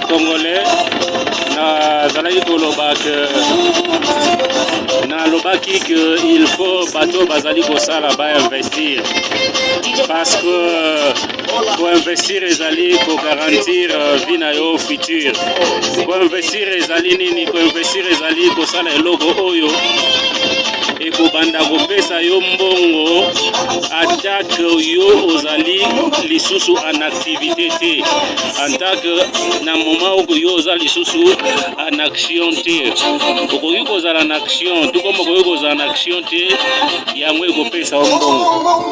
Congolais, nazalaki koloba ke nalobaki ke il faut bato bazali kosala bainvestir, parce que koinvestir ezali kogarantir vie na yo future. Koinvestir ezali nini? Koinvestir ezali kosala eloko oyo ekobanda kopesa yo mbongo ata ke yo ozali lisusu en activité te, en tant que na moment oyo yo oza lisusu en action te. Okoki kozala na action tout comme okoki kozala na action te, yango ekopesa yo mbongo.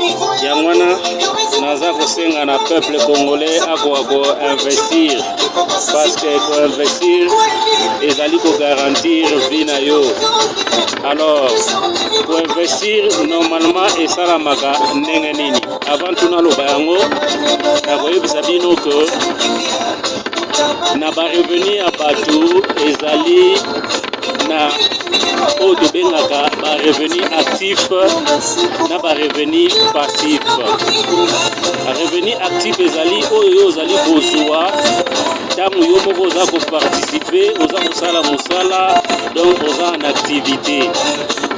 Yango wana naza kosenga na peuple congolais akoka koinvestir, parce que koinvestir ezali kogarantir vie na yo. Alors, koinvestir normalement esalamaka ndenge nini? Avant tout naloba yango, nakoyebisa bino ke na barevenu ya bato ezali na oyo tobengaka barevenu actif na barevenu passif. Revenu actif ezali oyo yo ozali kozwa ntango yo moko oza koparticiper, oza kosala mosala, donc oza en activité.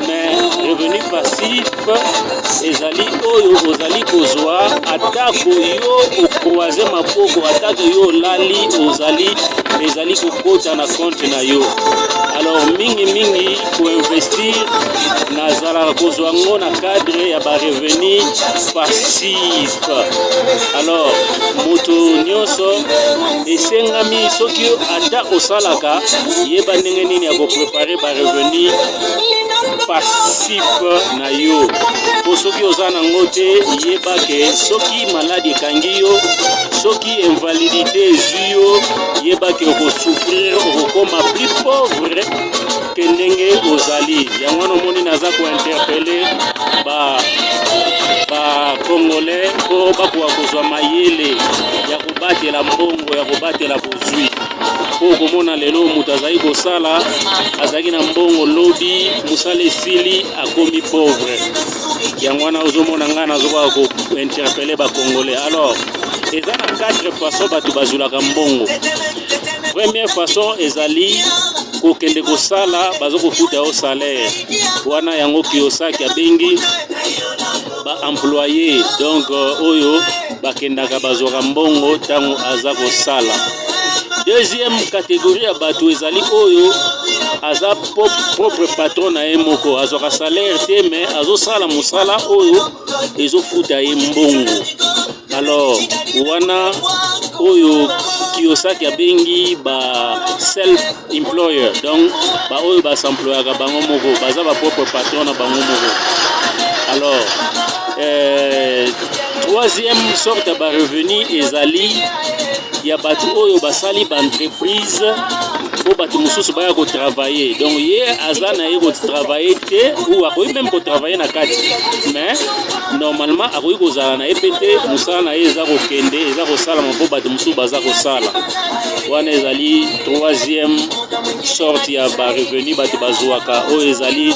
Mais revenu passif ezali oyo ozali kozwa atako yo ocroiser maboko, atako yo olali, ozali ezali kokota na compte na yo. Alors, mingimingi koinvestir nazalaka kozwa yango na cadre ya barevenu passif. Alors, moto nyonso esengami, soki ata osalaka, yeba ndenge nini ya koprépare barevenu passif na yo, mpo soki oza nango te, yeba ke soki maladie ekangi yo, soki invalidité ezwi yo, yeba ke okosouffrir, okokoma plus pauvre ke ndenge ozali. Yango wana omoni naza kointerpeller bacongolais mpo bakoka kozwa mayele ya kobatela mbongo, ya kobatela bozwi, mpo okomona lelo moto azali kosala, azalaki na mbongo, lobi mosala esili, akomi pauvre. Yango wana ozomona ngai nazokoka kointerpeller bacongolais. Alors, eza na quatre façon bato bazwilaka mbongo. Première façon ezali kokende kosala, baza kofuta yo salaire. Wana yango Kiyosaki abengi baemployé, donc oyo bakendaka bazwaka mbongo ntango aza kosala. Deuxième catégorie ya bato ezali oyo aza propre patron na ye moko, azwaka salaire te, mais azosala mosala oyo ezofuta ye mbongo. Alors, wana oyo Kiyosaki abengi ba self employer, donc baoyo bas'employaka bango moko, baza bapropre patron na bango moko. Alors, troisième sorte ya barevenu ezali ya bato oyo basali baentreprise mpo bato mosusu baya kotravailler. Donc ye aza na ye kotravailler te, ou akoki même kotravailler na kati, mais normalement akoki kozala na ye mpe te. Mosala na ye eza kokende, eza kosalama mpo bato mosusu baza kosala. Wana ezali troisième sorte ya barevenu bato bazwaka, oyo ezali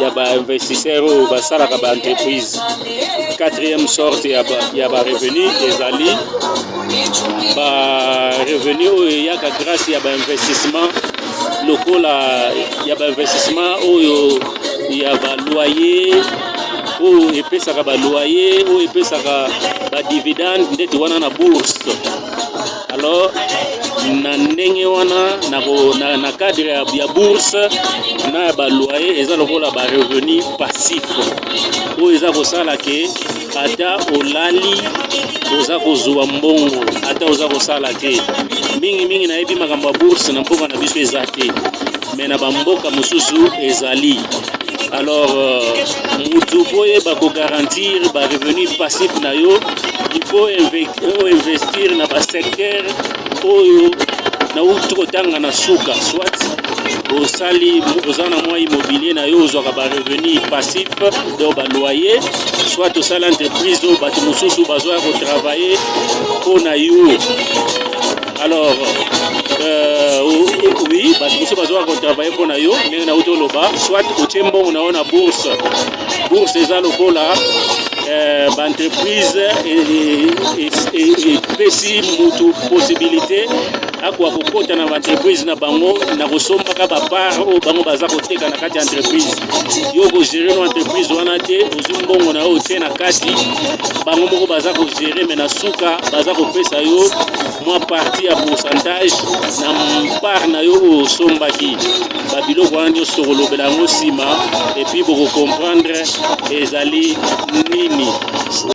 ya bainvestisseur oyo basalaka baentreprise. Quatrième sorte ya barevenu ezali barevenu oyo eyaka grâce ya bainvestissement, lokola ya bainvestissement oyo ya baloyer, oyo epesaka baloyer, oyo epesaka badividende, ndeti wana na bourse. Alors, na ndenge wana na cadre ya bourse na ya baloyer, eza lokola barevenu passif oyo eza kosala ke ata olali, oza kozwa mbongo, ata oza kosala te. Mingimingi nayebi makambo ya bourse na mboka na biso eza te, mais na bamboka mosusu ezali. Alors, mutu po oyeba kogarantir barevenu passif na yo, il faut investir na basecteur oyo nauti kotanga na suka. Soit osali, oza na mwa immobilier na yo, ozwaka barevenu passif, donc baloyer, soit osali entreprise oyo bato mosusu bazwaka kotravailler mpo na yo. Alors, oui, bato mosusu bazwaka kotravailler mpo na yo ndenge nauti oloba, soit otie mbongo na yo na bourse. Bourse eza lokola baentreprise. Epesi mutu possibilité akoka kokota na baentreprise na bango na kosombaka bapart oyo bango baza koteka na kati ya entreprise. Yo kogérer no entreprise wana te, ozwi mbongo na yo, otie na kati, bango moko baza kogérer, mais na suka baza kopesa yo mwa partie ya pourcentage na part na yo oyo osombaki. Babiloko wana nyonso tokolobela yango nsima, et puis bokocomprendre ezali nini.